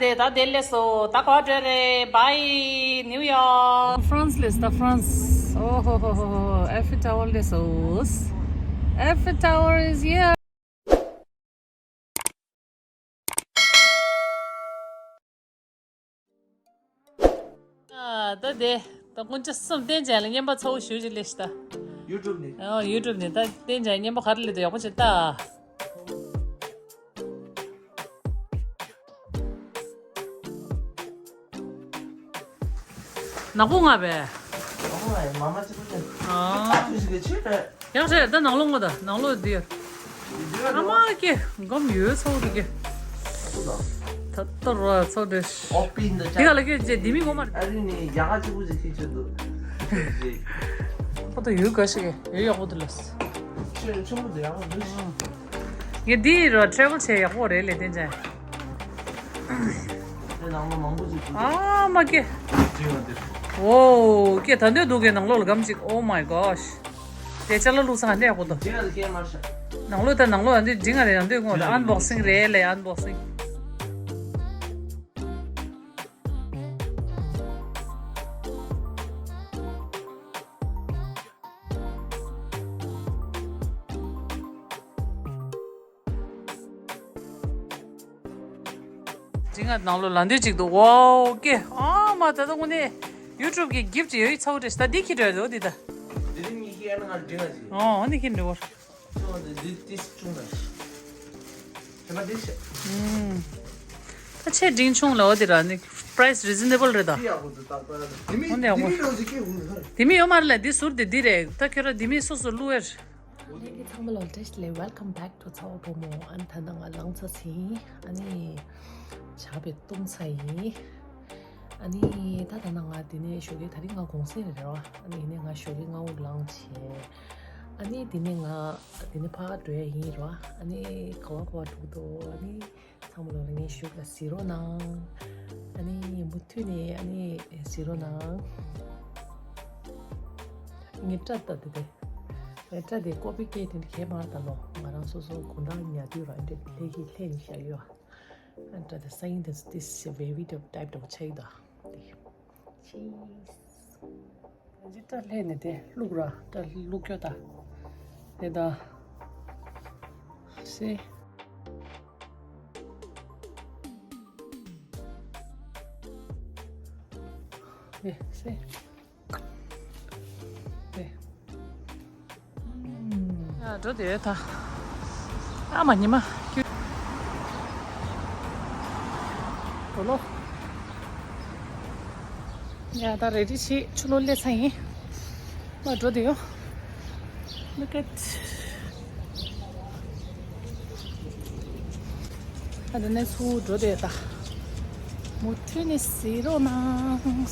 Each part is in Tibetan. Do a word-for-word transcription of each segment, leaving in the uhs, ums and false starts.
དེ་ད་དེ་ལས་སོ་ད་ག་བྲོས་རེད། Bye New York. France ལས་ད་France. Oh ho ho ho ho. Eiffel Tower ལས་སོ། Eiffel Tower is here. ཨ་ད་དེ་ད་སྐུ་ཅག་གསུམ་བསྟན་ཅན་ལ་རྔན་པ་ཚ་བོ་ཞུ་ཅིག་ལས་ཤི་ད། YouTube ནས། ཨ་YouTube ནས་ད་བསྟན་ཅན་རྔན་པ་ག་རེ་ལས་ད་ཡག་པོ་བྱེད་ད། ནག་པོ་ང་བས། ནག་པོ་ང་ཡི་མ་མ་གཅིག་པུ་ཅན། ཨ། ཨ་ཁུ་ཞིག་གི་ཆེད་དུ། ཡག་རེད་ད་ནང་ལོགས་ངོ་ད་ནང་ལོགས་འདི། ཨ་མ་ཀེ་སྒོམ་ཡོད་ཚོགས་འདི་ཀེ། ད་ལྟ་རོ་ཚོགས་འདི། ཨོ་པིན་ད་འདི་ག་ལ་ཀེ་ཅེ་འདི་མི་ངོ་མ་རེད། ཨ་རི་ནི་ཡག་ག་གཅིག་པུ་ཅིག་ཁྱེད་ཆོད་འདུག་ཁོ་ད་ཡོད་ག་ཞིག་ཡོད་ཡག་པོ་འདུག་ལ། ཆེ་ཆེན་པོ་འདི་ཡག་པོ་འདུག་ངས་འདི་རོ་travel བྱས་ཡག་པོ་རེད་ལས་བསྟན་ཅན། དེ་ནང་ལོ་མང་པོ་ཅིག་འདུག་ཨ་མ་ཀེ། འོ་ཀེ་ད་འདོད་འདུག་གེ་ནང་ལོགས་ལ་སྒམ་ཅིག Oh my gosh. དེ་ཅ་ལག་བླུགས་ས་ག་འདྲ་ཡག་པོ་འདུག་འདི་ཡང་ཀེ་མར་ཤ། ནང་ལོགས་ད་ནང་ལོགས་ཡང་འདི་འདི་ང་རེད་ཡང་འདི་ངོ་ལ་unboxing རེད་ལས་unboxing། འདི་ང་ནང་ལོགས་ལ་འདི་ཅིག་འདུག Wow ཀེ་ཨ་མ་ད་ད་དངོས་གནས་YouTube གི་gift ཡོད་ཚ་བོ་རེད་ད་འདི་ཁྱི་འདྲ་འདུག་འདི་ད། འདི་རིང་གཉིས་ཀྱི་ཨ་ན་ང་འདི་ང་ཅིག་ཨོ་འདི་ཁྱི་འདྲ་བོ། ད་ཆེ་འབྲིང་ཆུང་ལ་འོ་དེ་ར་ནི་price reasonable རེད་ད། འོ་ནས་འོ། དེ་མི་ཡོད་མ་རེད་ལ་འདི་ཟུར་དེ་འདི་རེད་ད་ཁྱོད་ར་དེ་མི་སོ་སོ་བླུ་ཨེར། ལྷན་རྒྱས་ཚང་མ་ལ་བཀྲ་ཤིས་བདེ་ལེགས། Welcome back to ཚ་བོ་བུ་མོ། ཨ་ནི་ད་ནང་ང་ལངས་ཚར་ཟིན། ཨ་ནི་ཇག་པས་བཏུམས་ཚར་ཡིན། ཨ་ནི་ད་ད་ནང་ང་དེ་ནས་ཞོགས་ཀས་ད་རིང་ང་གུང་སེང་རེད་ར། ཨ་ནི་ཡིན་ནའི་ང་ཞོགས་ཀས་སྔ་པོ་ལངས་བྱས། ཨ་ནི་དེ་ནས་ང་དེ་ནས་ཕར་འགྲོ་ཡ་ཡིན་ར། ཨ་ནི་ག་བ་ག་བ་འགྲོ་གི་འདུག་ཨ་ནི་ཚང་མ་ལོ་ལ་ངའི་ཞུགས་ལ་གཟིགས་རོགས་གནང་། ཨ་ནི་མུ་མཐུད་ནས་ཨ་ནི་གཟིགས་རོགས་གནང་། ངའི་སྐྲ་ད་དེ་དེ། ངའི་སྐྲ་དེ་ཀོ་པི་སྐད་དེ་གས་མར་ད་ལོ་ང་རང་སོ་སོ་དགུང་གྲངས་ཉར་དུས་ར་འདྲེ་ལྷས་ཀྱི་ལྷས་ནི་བཞག་ཡོད། ཨ་སྐྲ་དེ་སང་ཉིན་དེ་this is a very type of ཆགས་ཡོད་ད། ཅིས། ད་ཅི་སྐྲ་ལྷས་ནས་དེ་བླུག་ར་སྐྲ་བླུག་ཁྱོད་ད། དེ་ད། སེ། དེ་སེ། དེ། ཡ་འགྲོ་དེ་ད། ཨ་མ་ཉི་མ། འགྲོ་ལོ། ཡ་ད་རེ་ཌི་བྱེད་ཆུ་ལོག་སླེབས་ཚར་ཡིན། མ་འགྲོ་དེ་ཡོ། Look at. ཨ་དེ་ནས་ཚུར་འགྲོ་དེ་ད། མུ་མཐུད་ནས་གཟིགས་རོགས་གནང་།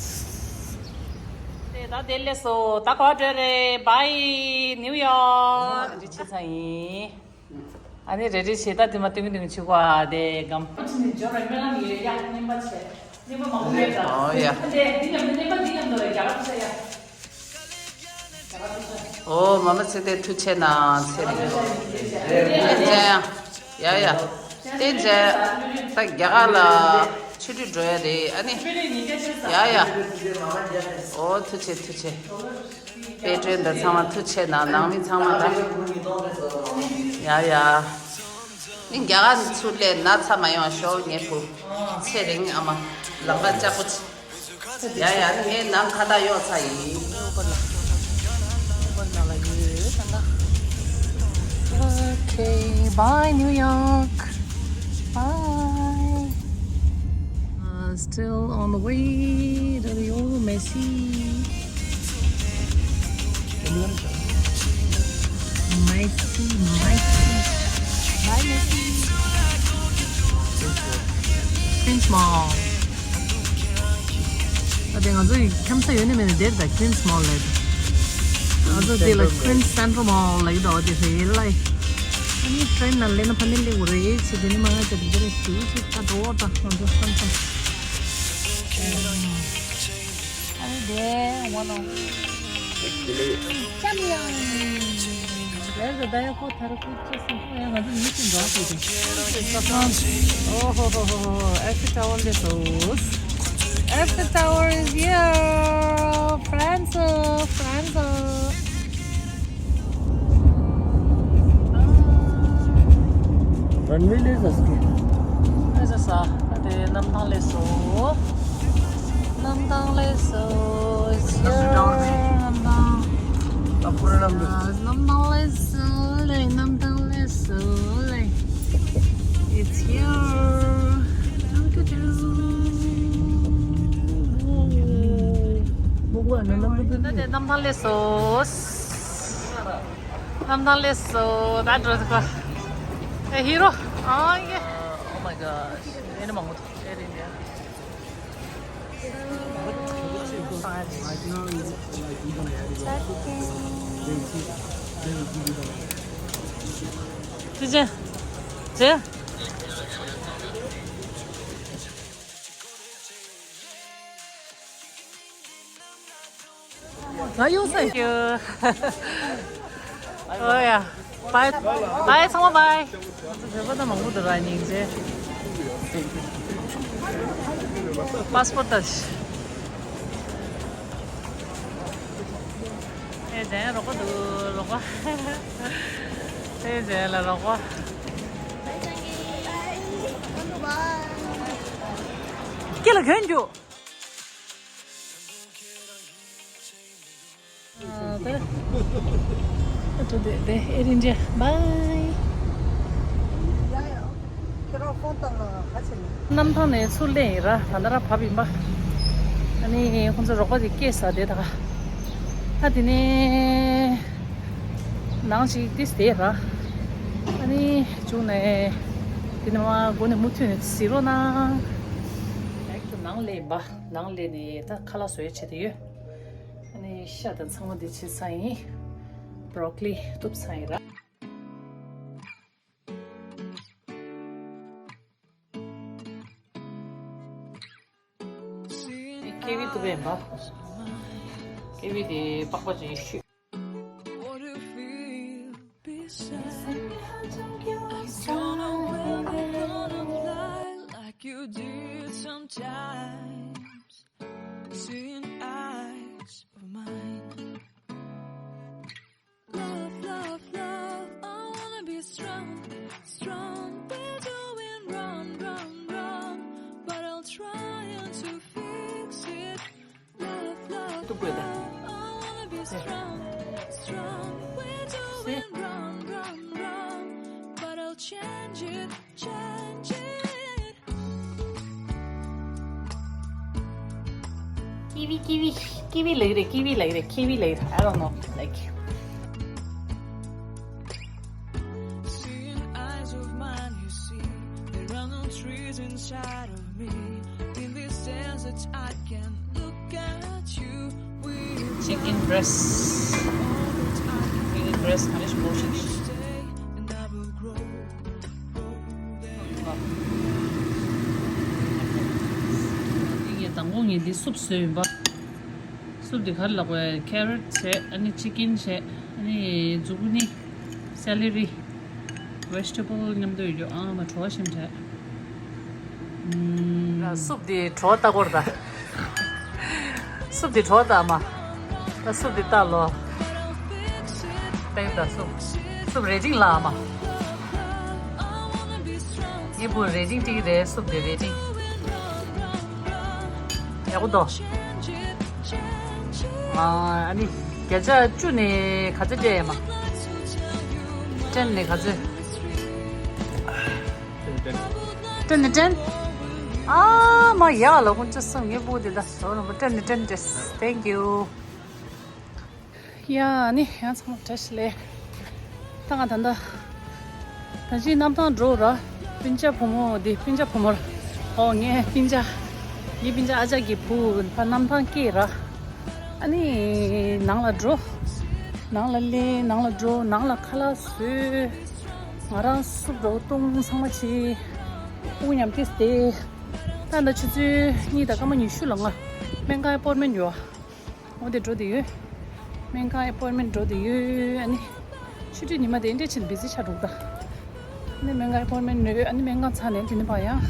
དེ་ད་དེ་སླེབས་སོ་ད་ག་བ་འགྲོ་རེད། Bye New York. རེ་ཌི་བྱེད་ཚར་ཡིན། ཨ་ནི་རེ་རེ་བྱེད་ད་དེ་མ་ཏིང་ཏིང་ཆུ་བ་དེ་སྒམ། ཨ་ཅི་ནི་འཇོ་ར་སྨོན་ལམ་ཡོད་ཡ་རྔན་པ་བྱས། རྔན་པ་མང་པོ་ཡོད་ད། ཨོ་ཡ། ཨ་དེ་འདི་ཉམས་རྔན་པ་འདི་ཉམས་དོ་རེ་རྒྱ་གར་ཚ་ཡ། ཨོ་མ་མ་ཚེ་དེ་ཐུགས་ཆེ་ན་ཚེ་རིང་། བསྟན་འཛིན་ཡ་ཡ། བསྟན་འཛིན་ད་རྒྱ་གར་ལ་ཆུ་ཊི་འགྲོ་ཡ་རེད་ཨ་ནི། ཡ་ཡ། ཨོ་ཐུགས་ཆེ་ཐུགས་ཆེ། དཔེ་སྐྲུན་དང་ཚང་མ་ཐུགས་ཆེ་ན་ནང་མི་ཚང་མ་ད། ཡ་ཡ། ནི་རྒྱ་གར་ནས་ཚུར་སླེབས་ན་ཚ་མ་ཡོང་ཞོག་ངའི་བུ། ཚེ་རིང་ཨ་མ། ལག་པ་ལྕགས་པོ་ཆེ། ཡ་ཡ་ནི་ངའི་ནང་ཁ་བཏགས་གཡོག་ཚ་ཡིན། Okay, bye New York. Bye. Uh, still on the way to the old Messi. Messi, Messi. Bye, Messi. Queens Mall. ཨ་དེ་ང་ཚོ་ཡི་ཁྱམས་ས་ཡོད་ནི་མེད་ནི་དེར་ད་Queens Mall ལབ། ང་ཚོ་དེ་ལ་Queens Central Mall ལབ་ཀྱི་འདུག་དེ་རེད་ལ། ཨ་ནི་ཊེན་ནང་སླེབས་ན་ཕ་ནི་སླེབས་དགོས་རེད་ཅེས་དེ་ནི་མ་ང་ཚོ་དེ་རེད་དུས་ཅིག་ད་འགྲོ་བ་ད་ང་ཚོ་བསམ་བསམ། ཨ་ནི་དེ་one of ལྕམ་ཡང་། ལས་ཀ་ད་ཡ་ཁོ་ཐར་ཁུལ་ཅེས་སོང་ཁོ་ཡ་ང་ཚོ་མི་ཅིག་འགྲོ་དགོས་ཀྱི། ཨོ་ཧོ་ཧོ་ཧོ། Eiffel Tower ལས་སོ། Eiffel Tower is here. France, France. Runway ལས་སོ་སྐད། ལས་སོ་ས། ད་དེ་གནམ་ཐང་ལས་སོ། གནམ་ཐང་ལས་སོ། It's here. གནམ་ཐང་། ད་པུ་ར་ནམ་དུ། གནམ་ཐང་ལས་སོ་ལེ། གནམ་ཐང་ལས་སོ་ལེ། It's here. ཏུ་ཏུ་ཏུ། ད་དེ་གནམ་ཐང་ལས་སོ། གནམ་ཐང་ལས་སོ། ད་འགྲོ་ཐུབ་པ། ཨེ་ཧི་རོ། ཨ་ཡེ། Oh my gosh. ཨེ་ནི་མང་པོ་འདུག Air India. ཅི་ཅི། ཅི། ང་གཡུག་ས། ཨོ་ཡ། བའི། བའི། ཚང་མ་བའི། ང་ཚོ་བོད་པ་དང་མང་པོ་འདུག་ར་སྙིང་རྗེ། པཱ་སི་པོར་ལྟ་ཞིག་ཨེ་ཅན་རོགས་པ་འདུག་རོགས་པ། ཨེ་ཅན་ལ་རོགས་པ། སྐེ་ལ་གྱོན་རྒྱུ། ཨ། ད་ད་དེ་དེ་ཨེར་ཨིན་ཌི་ཡ། བའི། ཡ་ཡ། ཁྱེད་རང་ཧྥོན་བཏང་ན་ཧ་ཆེ་ནས། གནམ་ཐང་ནས་ཚུར་སླེབས་ཡིན་ར། ད་ལྟ་ར་བབས་ཡིན་པ། ཨ་ནི་ཁོང་ཚོ་རོགས་པ་དེ་སྐད་ཟ་བསྡད་ད། ད་དེ་ནས་ནང་ཞིག་ཏིས་བསྡད་ར། ཨ་ནི་བྱུང་ནས་དེ་ནས་མ་སྒོ་ནས་མུ་མཐུད་ནས་གཟིགས་རོགས་གནང་། ནང་སླེབས་ཡིན་པ། ནང་སླེབས་ནས་ད་ཁ་ལག་བཟོ་ཡས་བྱེད་དུ་ཡོད། ཨ་ནི་ཤ་དང་ཚང་མ་འདི་བྱེད་ཚར་ཡིན། བྷྲོ་ཀོ་ལི་གཏུབ་ཚར་ཡིན་ར། ཀེ་ཝི་གཏུབ་པ་ཡིན་པ། ཀེ་ཝི་དེ་པགས་པ་ཅིག་བཤུས། Like you did sometimes, seeing eyes of mine. Love, love, love, I wanna be strong, strong. We're doing wrong, wrong, wrong, but I'll try to fix it. Love, love, love, I wanna be strong, strong. We're doing wrong, wrong, wrong, but I'll change it, change it. Kiwi, kiwi, kiwi ལབ་རེད། ཀི་ཝི་ལབ་རེད། ཀི་ཝི་ལབ་རེད། I don't know. Like. Seeing eyes of mine, you see, there are no trees inside of me. In this desert, I can look at you. Chicken breast. Chicken breast. ངས་དང་པོ་ངས་འདི་སུབ་བཟོས་ཡིན་པ། སུབ་འདི་ག་རེ་ལབ་དགོས། ཀེ་རོཊ་བྱས། ཨ་ནི་ཅི་ཀིན་བྱས། ཨ་ནི་ཛུ་ཀུ་ནི། སེ་ལེ་རི། ཝེ་ཇི་ཊེ་བལ་མཉམ་དུ་ཡོད་རྒྱུ། ཨ་མ་བྲོ་བ་ཞིམ་བྱས། ཨུམ། སུབ་འདི་བྲོ་བ་ལྟ་སྐོར་ད། སུབ་འདི་བྲོ་བ་ལྟ་མ། ད་སུབ་འདི་ལྟ་ལོ། ཏེང་ད་སུབ། སུབ་རེ་ཅིང་ལ་མ། ངའི་བུ་རེ་ཅིང་ཏིག་རེ་སུབ་འདི་རེ་ཅིང་། ཡག་པོ་འདུག་ཨ་ནི་བརྒྱ་ཆ་བཅུ་ནས་ག་ཚོད་སྤྲད་ཡ་མ། ཊེན་ནས་ག་ཚོད། ཊེན་ནས་ཊེན། ཨ་མ་ཡག་ལ་ཁོང་ཚོ་སུབ་ངའི་བུ་དེ་ད་ཟོ་ལ་མ། ཊེན་ནས་ཊེན་ཏེས། Thank you. ཡ་ནི་ཡང་ཚང་མ་བཀྲ་ཤིས་བདེ་ལེགས། ད་ང་ད་ལྟ་ད་ཅི་གནམ་ཐང་འགྲོ་ར། སྤུན་ཆ་བུ་མོ་འདི་སྤུན་ཆ་བུ་མོ་ར། ཨོ་ངའི་སྤུན་ཆ། ངའི་སྤུན་ཆ་ཨ་ཅག་གི་བུ་ཕ་གནམ་ཐང་སྐྱེས་ར། ཨ་ནི་ནང་ལ་འགྲོ། ནང་ལ་སླེབས། ནང་ལ་འགྲོ། ནང་ལ་ཁ་ལག་བཟོས། ང་རང་སུབ་འགྲོ་བཏུང་ཚང་མ་བྱས། དབུགས་ཉམས་ཏེ་བསྡད། ད་ད་ཆུ་ཚོད་གཉིས་དང་སྐར་མ་ཉི་ཤུ་ལ་ང་སྨན་ཁང་ཨེ་པོན་མེན་ཡོད། འོ་དེ་འགྲོ་དེ་ཡོད། སྨན་ཁང་ཨེ་པོན་མེན་འགྲོ་དེ་ཡོད། ཨ་ནི། ཆུ་ཚོད་ཉི་མ་དེ་འདྲ་ཕྱིན་བི་ཟི་ཆགས་འདུག་ད། ཨ་ནི་སྨན་ཁང་ཨེ་པོན་མེན་ནོད། ཨ་ནི་སྨན་ཁང་ཚར་ནས་དེ་ནས་ཕར་ཡང་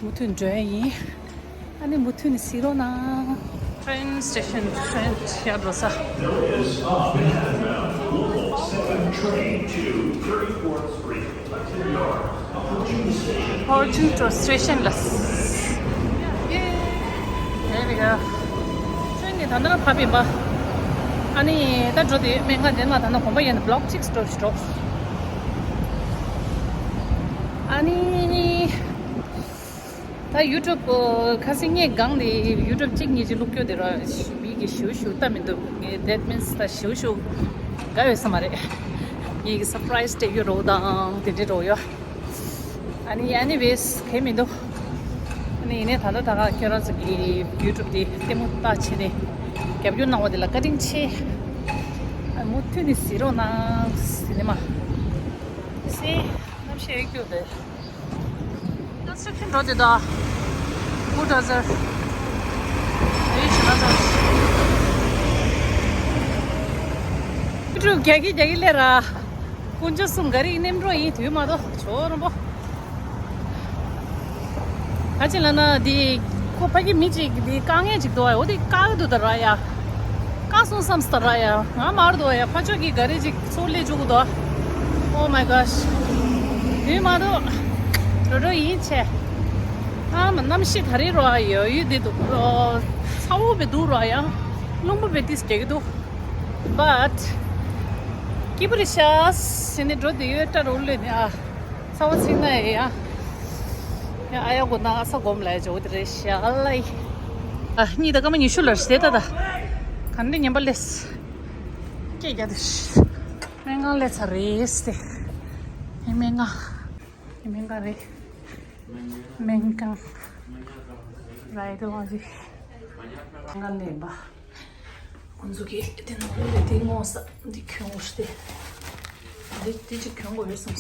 མུ་མཐུད་འགྲོ་ཡ་ཡིན། ཨ་ནི་མུ་མཐུད་ནས་གཟིགས་རོགས་གནང་། Train station, train ཡར་འགྲོ་ས། Notice of Manhattan Local seven train to thirty-fourth Street, Hudson Yards, approaching the station. Approaching to station ལ། ཡེ། There we go. Train ནི་ད་ནང་བབས་ཡིན་པ། ཨ་ནི་ད་འགྲོ་དེ་སྨན་ཁང་དེ་ང་ད་ནང་གོམ་པ་ཡན་ན་block six འགྲོ་ཞིག་འགྲོ། ཨ་ནི། ད་ཡུ་ཊུབ་ཁ་སང་ངས་སྒང་ནས་ཡུ་ཊུབ་གཅིག་གཉིས་ཅིག་བླུགས་རྒྱུ་དེ་ར་མི་གིས་ཞུ་ཞུ་ལྟ་མི་འདུག་ངས་that means ད་ཞུ་ཞུ་དགའ་ཡོད་ས་མ་རེད། ངས་ཀྱི་surprise སྤྲད་རྒྱུ་རོགས་དང་དེ་འདྲའི་རོགས་ཡོད། ཨ་ནི་anyways གལ་མི་འདུག་ཨ་ནི་ཡིན་ནའི་ད་ལྟ་ད་ག་ཁྱོད་རང་ཚོ་གི་ཡུ་ཊུབ་དེ་ལྟད་མོ་ལྟ་བྱས་ནས་རྒྱབ་སྐྱོར་གནང་བ་དེ་ལ་བཀའ་དྲིན་ཆེ། ཨ་མུ་མཐུད་ནས་གཟིགས་རོགས་གནང་། ཟིན་ནི་མ་ཟིན། གནམ་གཤིས་ཡག་རྒྱུ་དེ། Construction འགྲོ་དེ་ད། Bulldozer རེད་ཞུ་ན་ཚོ། ཀྲུ་རྒྱ་གི་རྒྱ་གི་ལས་ར། དཀོན་མཆོག་གསུམ་ག་རེ་ཡིན་ནེམ་འགྲོ་ཡིན་དུས་མ་གཏོགས་ཇོ་རོན་པོ། ག་ཅི་ལ་ན་དེ། ཁོ་ཕ་གི་མི་གཅིག་དེ་དཀའ་ངལ་ཅིག་འདུག་ཨ། འོ་དེ་དཀའ་གི་འདུག་ད་ར་ཡ། དཀའ་སོང་བསམ་སྟ་ར་ཡ། ང་མར་འདུག་ཡ། ཕ་ཆོས་ཀྱི་ག་རེ་ཅིག་ཚོགས་ལས་བཅུག་གི་འདུག Oh my gosh དེ་མ་གཏོགས། རོ་རོ་ཡིན་ཆེ། ཨ་མ་གནམ་གཤིས་ད་རེས་རོ་ཨ་ཡོད་ཡོད་དེ་འདུག་ཨོ། ཚ་བོ་བེ་འདུག་རོ་ཡ། རླུང་བུ་བེ་ཏིས་རྒྱག་གི་འདུག But སྐྱིད་པོ་རེད་ཤག་ཟེར་ནས་འགྲོ་དེ་ཡོད་སྐྲ་རོ་ལོས་ནས་ཨ། ཚ་བ་ཚིག་ན་ཡ་ཡ། ཡ་ཨ་ཡ་གོ་ན་ཨ་ས་སྒོམ་ལ་ཡ་ཇོ་དེ་རེད་ཤག་ལ་ཡི། ཨ་གཉིས་ད་སྐར་མ་ཉི་ཤུ་ལ་རེད་ད་ད། ག་འདྲ་ཉན་པ་ལས། སྐད་རྒྱག་དེ། སྨན་ཁང་སླེབས་ཚར་རེད་ཟེར། ཨེ་སྨན་ཁང་། ཨེ་སྨན་ཁང་རེད། སྨན་ཁང་། རའི་ཏི་ལོ་ཇི། སྨན་ཁང་སླེབས་པ། ཁོང་ཚོ་གིས་དེ་ནང་ལོགས་ལ་དེ་སྔོག་ས་འདི་གྱོན་དགོས་ཏེ། འདི་འདི་ཅིག་གྱོན་དགོས་ཡོད་བསམ།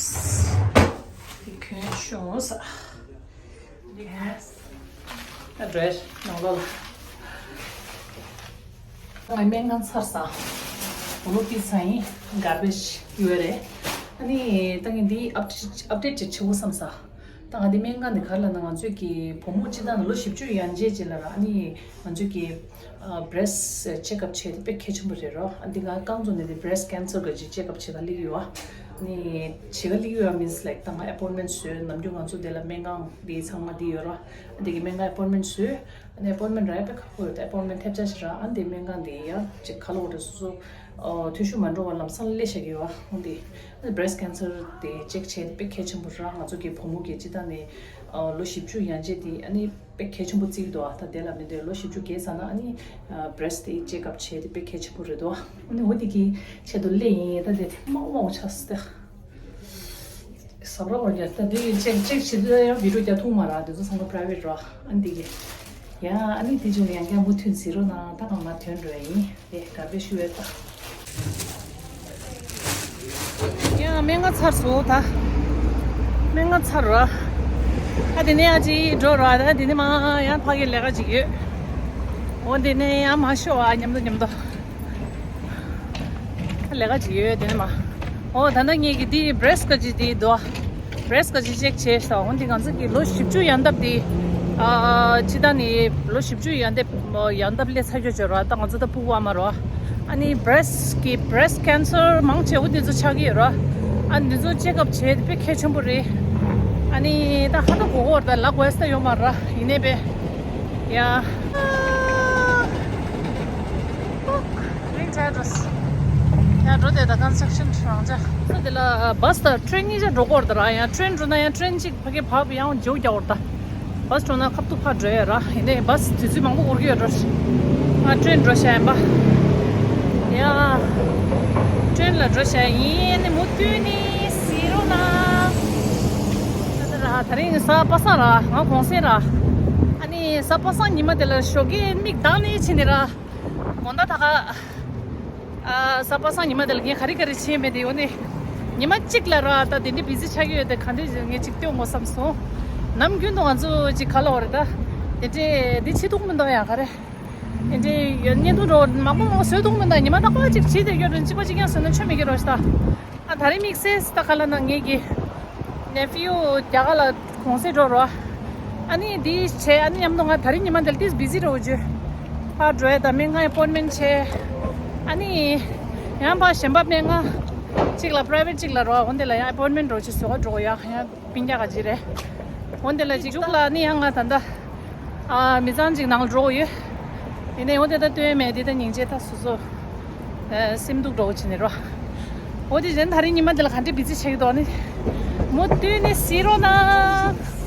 འདི་གྱོན་ཤོག་ས། འདི་ཨ་འགྲོ་ནང་ལོགས་ལ། ང་སྨན་ཁང་ཚར་སོང་། འོ་ལོ་ཏི་ཚ་ཡིན། garbage ཡོད་རེད། ཨ་ནི་ད་ངས་འདི་update update ཅིག་བྱེད་དགོས་བསམ་ས། ད་ང་འདི་སྨན་ཁང་འདི་ག་རེ་ལབ་ན་ང་ཚོས་ཀྱི་བུ་མོ་སྤྱི་བཏང་ལོ་བཞི་བཅུ་ཡན་ཆད་ཅིག་ལ་ར་ཨ་ནི་ང་ཚོས་ཀྱི་breast check up བྱས་ཏེ་དཔེ་གལ་ཆེན་པོ་རེད་རོ། ཨ་འདི་ང་རྐང་བཙུགས་ནས་འདི་breast cancer གི་ཅིག་check up བྱེད་ག་སླེབས་ཡོད་ཨ། ཨ་ནི་བྱེད་ག་སླེབས་ཡོད་ཨ་means like ད་ང་appointment བཟོས། ནམ་རྒྱུན་ང་ཚོ་འདི་ལ་སྨན་ཁང་འདི་ཚང་མ་འདི་ཡོད་རོ། ཨ་འདི་གི་སྨན་ཁང་appointment བཟོས། ཨ་ནི་appointment རག་ཡ་དཔེ་ཁག་པོ་ཡོད། ད་appointment ཐེབས་ཆ་ཞིག་རག་ཨ་འདི་སྨན་ཁང་འདི་ཡང་ཅིག་ཁ་ལོ་རེ་སོ་སོ་ཨོ་འཐུས་ཤོར་མ་འགྲོ་བ་ལམ་སང་སླེབས་བཞག་གི་ཡོད་ཨ། འོ་འདི་ཨ་ནི་breast cancer དེ་check བྱས་ཏེ་དཔེ་གལ་ཆེན་པོ་རག་ང་ཚོ་གི་བུ་མོ་གི་སྤྱི་བཏང་ནས་ཨོ་ལོ་བཞི་བཅུ་ཡན་ཆད་དེ་ཨ་ནི་དཔེ་གལ་ཆེན་པོ་བརྩི་གི་འདུག་ཨ། ད་དེ་ལ་མི་འདོད་ལོ་བཞི་བཅུ་བརྒལ་ཚར་ན་ཨ་ནི་breast དེ་check up བྱས་ཏེ་དཔེ་གལ་ཆེན་པོ་རེད་འདུག་ཨ། ཨ་ནི་འོ་འདི་གི་ཆེད་དུ་སླེབས་ཡིན། ད་དེ་མང་མང་ཆགས་སྟེ། ཟབ་ར་བར་རྒྱ་ད་འདི་ཅེག་ཅེག་བྱེད་དུས་ཡང་བི་ཌིའོ་རྒྱག་ཐུབ་མ་རེད། འདི་ཚོ་ཚང་མ་private རེད། ཨ་འདི་གི་ཡ་ཨ་ནི་དེ་བྱུང་ཡང་བསྐྱར་མུ་མཐུད་ཟེར་རོགས་གནང་། ད་གང་མ་ཐོན་འགྲོ་ཡིན་དེ་ག་བེ་ཞུ་བས་ད། ཡ་སྨན་ཁང་ཚར་སོང་ད། སྨན་ཁང་ཚར་ར། ཨ་དེ་ནས་ཨ་ཅི་འགྲོ་ར། ད་དེ་ནས་མ་ཡང་ཕ་གི་ལས་ཀ་ཅིག་ཡོད། འོ་དེ་ནས་ཡང་མ་ཤོ་ཨ་མཉམ་དུ་མཉམ་དུ། ལས་ཀ་ཅིག་ཡོད་དེ་ནི་མ། ཨོ་ད་ལྟ་ངེད་ཀྱི་འདི་breast ག་ཅི་འདི་འདུག breast ག་ཅི་check བྱས་ཤག་འོ་འདི་ང་ཚོ་གི་ལོ་བཞི་བཅུ་ཡན་འདབ་འདི། ཨ་ཅི་ད་ནི་ལོ་བཞི་བཅུ་ཡན་འདབ་ཡན་འདབ་སླེབས་ཚར་ཡོད་ཅོ་ར། ད་ང་ཚོ་ད་ཕྲུ་གུ་ཨ་མ་རོ། ཨ་ནི་breast གི་breast cancer མང་ཆེ་བོ་འདི་ཚོ་ཆགས་ཀྱི་ཡོད་ར། ཨ་ནི་འདི་ཚོ་check up བྱས་ཏེ་དཔེ་གལ་ཆེན་པོ་རེད། ཨ་ནི་ད་ཧ་ད་གོ་གོ་ར་ད་ལ་གོ་ས་ད་ཡོད་མ་ར་ཡིན་ནའི་པས། ཡ། རིང་ཆགས་འགྲོ། ཡང་འགྲོ་དེ་ད་construction རང་ཅག་ད་དེ་ལ་bus དང་train གཉིས་ཆ་འགྲོ་གོ་ར་ད་ར། ཡང་train འགྲོ་ན་ཡང་train གཅིག་ཕ་གི་བབ་ཡང་མཇུག་རྒྱག་འོར་ད། bus འགྲོ་ན་ཁབ་ཏུ་ཕར་འགྲོ་ཡ་ར། ཡིན་ནའི་bus དུས་ཚོད་མང་པོ་འགོར་གི་ཡོད་ར། ང་train འགྲོ་ཤ་ཡིན་པ། ཡ། train ལ་འགྲོ་ཤ་ཡིན་ནི་མུ་མཐུད་ནི་གཟིགས་རོགས་གནང་། ད་ད་ར་ད་རིང་གཟའ་པ་སངས་ར་ང་གུང་སེང་ར། ཨ་ནི་གཟའ་པ་སངས་ཉི་མ་དེ་ལ་ཞོགས་ཀས་མིག་གདངས་ནས་ཕྱིན་ནི་ར། དགོང་དག་ད་ག་ཨ་གཟའ་པ་སངས་ཉི་མ་དེ་ལ་ངས་ག་རེ་ག་རེ་བྱས་མེད་དེ་ཡོད་ནི། ཉི་མ་གཅིག་ལ་ར་ད་དེ་འདྲའི་བི་ཟི་ཆགས་ཀྱི་ཡོད་དེ་ག་འདྲ་ངས་གཅིག་སྟོན་དགོས་བསམ་སོང་། ནམ་རྒྱུན་དུ་ང་ཚོ་གཅིག་ག་ལ་འོ་རེད་ད། དེ་འདྲའི་འདི་བྱེད་ཐུབ་མི་འདུག་ཡང་ག་རེ། དེ་འདྲའི་ཡོད་བརྙན་ཐུང་འགྲོ་མང་པོ་མང་པོ་བཟོས་ཐུབ་མི་འདུག་ཉི་མ་རྟག་པར་གཅིག་བྱེད་དེ་ཡོད་རེད། གཅིག་པ་གཅིག་རྐྱང་བཟོས་ན་ཆོ་མེད་ཀྱི་རོ་ཞིག་ད། ད་རིང་དམིགས་བསལ་ད་ག་ལབ་ན་ངེད་ཀྱི་ནེ་ཕིའུ་རྒྱ་གར་ལ་གུང་སེང་འགྲོ་རོགས། ཨ་ནི་འདི་བྱས་ཨ་ནི་མཉམ་དུ་ང་ད་རིང་ཉི་མ་འདིར་ཏིས་བི་ཟི་འགྲོ་རྒྱུ། ཕར་འགྲོ་ཡ་ད་མི་ང་ཨེ་པོན་མེན་བྱས། ཨ་ནི་ཡང་ཕར་གཞན་པ་མེད་ང་གཅིག་ལ་པ་རའི་ཝེ་ཊི་གཅིག་ལ་རོགས། འོན་ཏེ་ལ་ཡང་ཨེ་པོན་མེན་འགྲོ་ཆེད་བཟོ་ག་འགྲོ་ཡ་ཡང་སྤུན་ཀྱག་ག་ཅིག་རེད། འོན་ཏེ་ལ་གཅིག་མཇུག་ལ་ནི་ཡང་ང་ད་ལྟ་ཨ་མི་ཚང་གཅིག་ནང་ལ་འགྲོ་ཡོད། ཡིན་ནའི་འོན་ཏེ་ད་ལྟོས་མེད་འདི་ད་སྙིང་རྗེ་ད་སོ་སོ་ཨ་སེམས་སྡུག་འགྲོ་བྱེད་ནི་རོ། འོ་དེ་གཞན་ད་རིང་ཉི་མ་འདི་ལ་ག་འདྲ་བི་ཟི་བྱེད་ཀྱི་འདུག་ནི་མུ་མཐུད་ནས་གཟིགས་རོགས་གནང་།